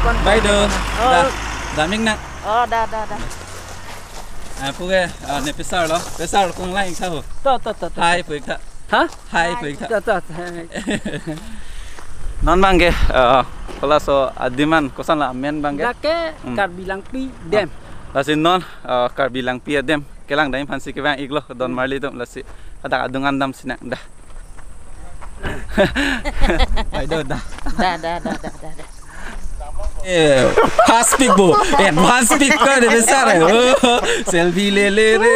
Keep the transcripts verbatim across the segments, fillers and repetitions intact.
Bai do. Oh. Da. Damik na. Oh, da, da, da. Ah, puke, ah, ne pesar lo. Pesar kong lang iksa ho. To, to, to, to. Hai pu ik tha. Ha? Hai pu ik tha. To, to, to. Non abangke, ah, halaso adim an koson la amen abangke. Dak ke Hmm. Karbi Langpi Dam. Ah. Lasi non, ah, Karbi Langpi adim kelang dam aphansi kevang iklo don marli atum, lasi hadak adung an damsi nang da. Bai do da. Da, da, da, da, da, da. Eh, fast pic bo. Advance pic ko ne pesar eh. Oh, selfie le le re.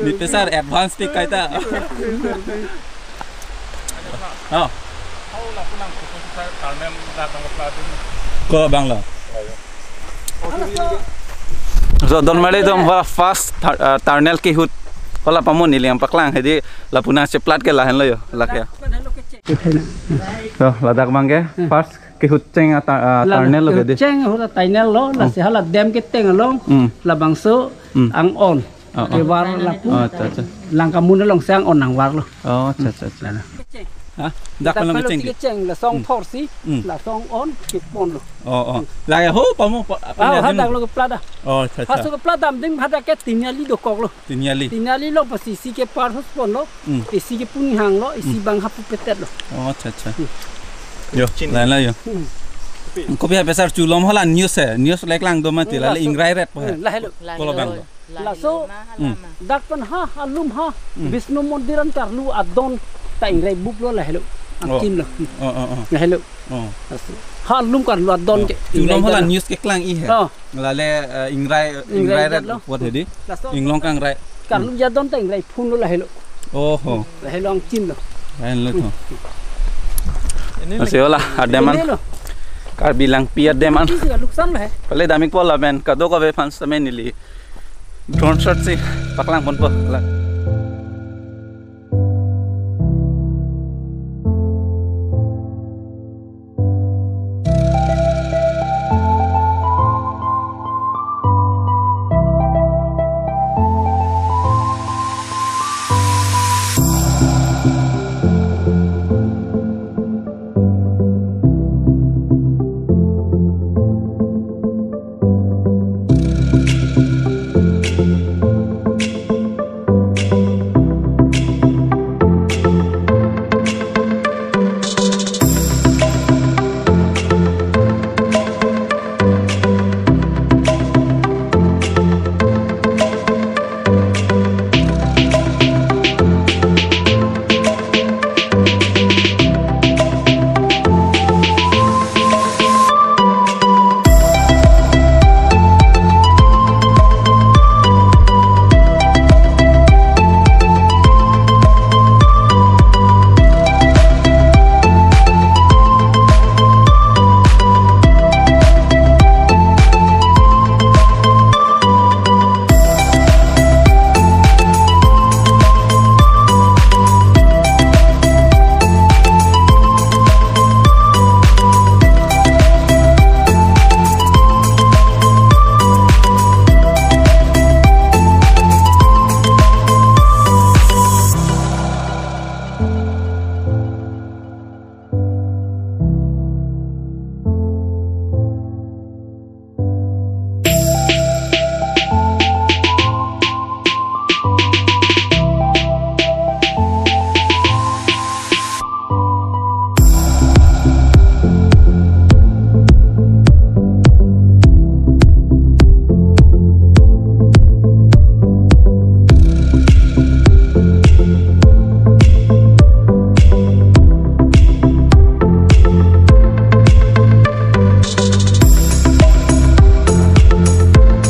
Ne pesar advance pic kaita. Oh. Ko abang lo. So, don marli atum, hala first tur-, ah, tunnel kehut. Hala pamun neli nangpaklang, hedi lapu nangcheplat ke lahenlo yo, lake. So, ladak abangke, Hmm. first kehut cheng a ta-, ah, La, tunnel lo ke di. Cheng hala tunnel lo, la Oh. si hala dam keteng along, Hmm. labangso Hmm. ang-on. Oh, oh. Kevar lapu. Oh, acha, acha. Langkamun alongsi ang-on nangvarlo. Oh, acha, acha, acha. Lana. Ha? Dak Dak pano pano kecheng. Kecheng, lason Hmm. thorsi, Hmm. lason on, keponlo. Oh, oh. Lake ho, pamu, pa, Ah, pamu hadak lo keplat da. Oh, acha, acha. Haso keplat dam ding hadak ke Tiniali dokoklo. Tiniali. Tiniali lo pasi isi ke par hus ponlo, Hmm. isi ke punihanglo, isi Hmm. bang hapu petetlo. Oh, acha, acha. Hmm. Yo, Chin. Lahenlo yo. Hmm. Kopi ha pesar chulom hala news he. News le klang do mati Hmm, lale laso. Ingrai ret po he. Hmm, lahelo. Kolo abang lo. Laso, Hmm. dak pen ha, alum ha, Hmm. Vishnu Mondir an karlu adon ta ingrai bup lo lahelo. Oh. Akim lo. Oh, oh, oh. Lahelo. Oh. Laso. Ha alum karlu adon Oh. ke Chulom ingrai hala adon. News keklang i he. Oh. Lale, eh, ingrai, Ingrai ingrai adon ret lo. Buat hedi. Laso. Inglong kangrai. Karlu Hmm. adon ta ingrai phun lo lahelo. Oh, ho. Lahelo angchin lo. Lahenlo to. Ini Masih olah, ada man. Ini lo. Karbi Langpi adim an. Ini sih luksan lo he. Pale damik po lapen kadokave aphan setame neli drone shot si paklang ponpo la.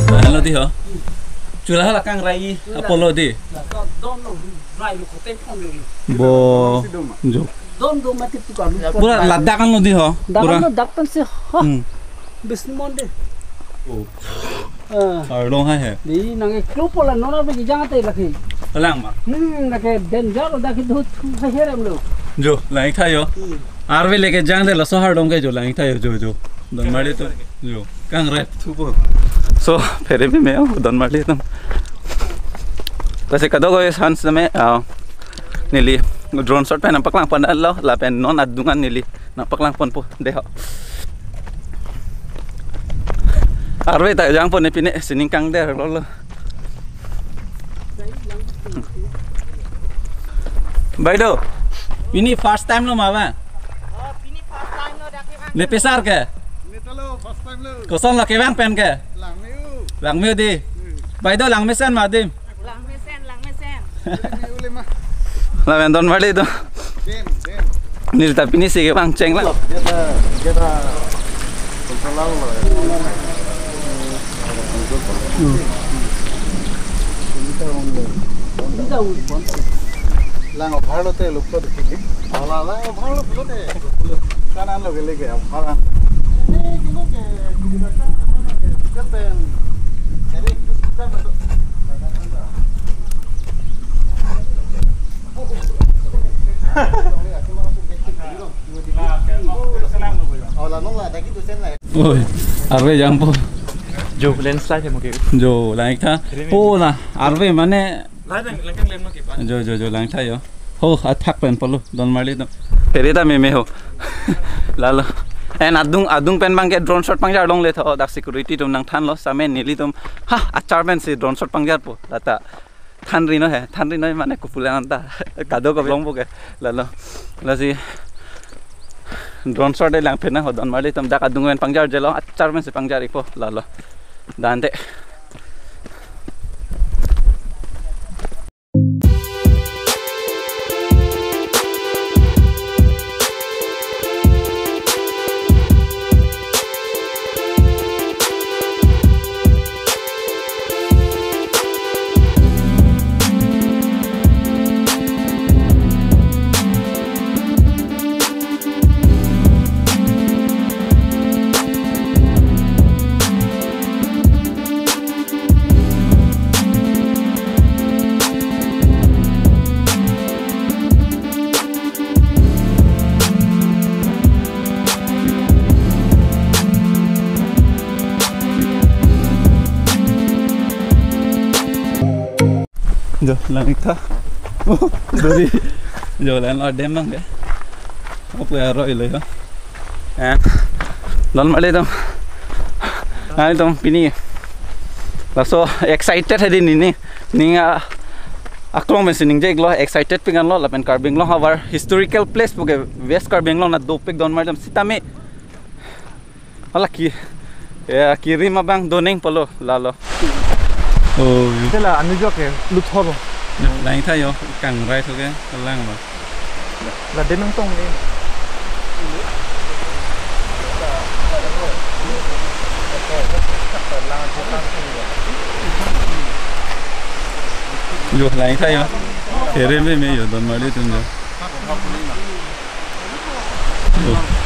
Lahenlo di ho. Chula hala kangrai apotlo di. Bo. Jo. Don do mati pu karlu. Pura ladak an lo di ho. Dak Pura. An lo dak pen si ha. Hmm. Vishnu Mondir. Oh. Ah. Arlong hai he. Di nang eklo pola nona be jang te lake. Alang ma. Hmm, lake danger lo dak ke do thu hai herem lo. Jo, lang ik tha yo. Hmm. Arve leke jang de laso hardom ke jo lang ik tha yo jo jo. Don marli atum jo. Kangrai thupo. So, phere me me don marli atum. Lasi kadokave aphan setame, ah, neli drone shot pen nangpaklang pon lo, lapen non adung an neli nangpaklang ponpo de ho. Arve ta jangpo ne pine sining kangder lo lo. Baideo, pini first time lo ma ba? Oh, pini first time lo dak kevang. Nepesar ke? Ini ta lo first time lo. Koson lo kevang pen ke? Langme-o. Langme-o dei. Hmm. Baideo langmesen ma adim? Langmesen, langmesen. Langme-o le ma. Lapen donmarli atum. Dem, dem. Neli ta pini si kevang cheng lang. Kita, kita. Lang obhar lote luklo dekhi. Ala lang obhar lote. Kanan lo gele ke obhar. Ini kilo ke, kilo ke, kilo ke. Oi, arve jangpo. Jo, landslide hai mo ke. Jo, langtha. Oh, la, arve mane. Jo, jo, jo, langtha jo. Ho, athak pen pulo, donmarli atum. Phere ta meme ho. Lalo. En adung, adung pen bang ke drone shot pangjar longle tho, dak security atum nangthanlo, same nelitum. Ha, achar pen si drone shot pangjarpo, lata. Thanri noi he, thanri noi mane kopulang anta. Kadokave longpo ke. Lalo. Lasi drone shot de lang pena ho donmarli atum dak adung pen pangjarjelo, achar pen si pangjar ikpo. Lalo. Dante. Jo, langtha. Duri. Jo, lang lo dem nang ke. Opo ya roi lo ya. Eh, donmarli atum. Nangtum pini. Laso excited hedi nini. Ning a aklong pen si ningje iklo, excited pik anlo, lapen Karbi Anglong havar historical place pu ke West Karbi Anglong na dopik donmarli atum sitame. Hala ke, ya, kirim abang doning pulo, lalo. Oh, yo. Hala anu jo ke, luthor. Langtha jo, kangrai tho ke, lang lo. La de nangtong ni. Jo, langtha jo. Phere meme jo, donmarli atum jo. Jo.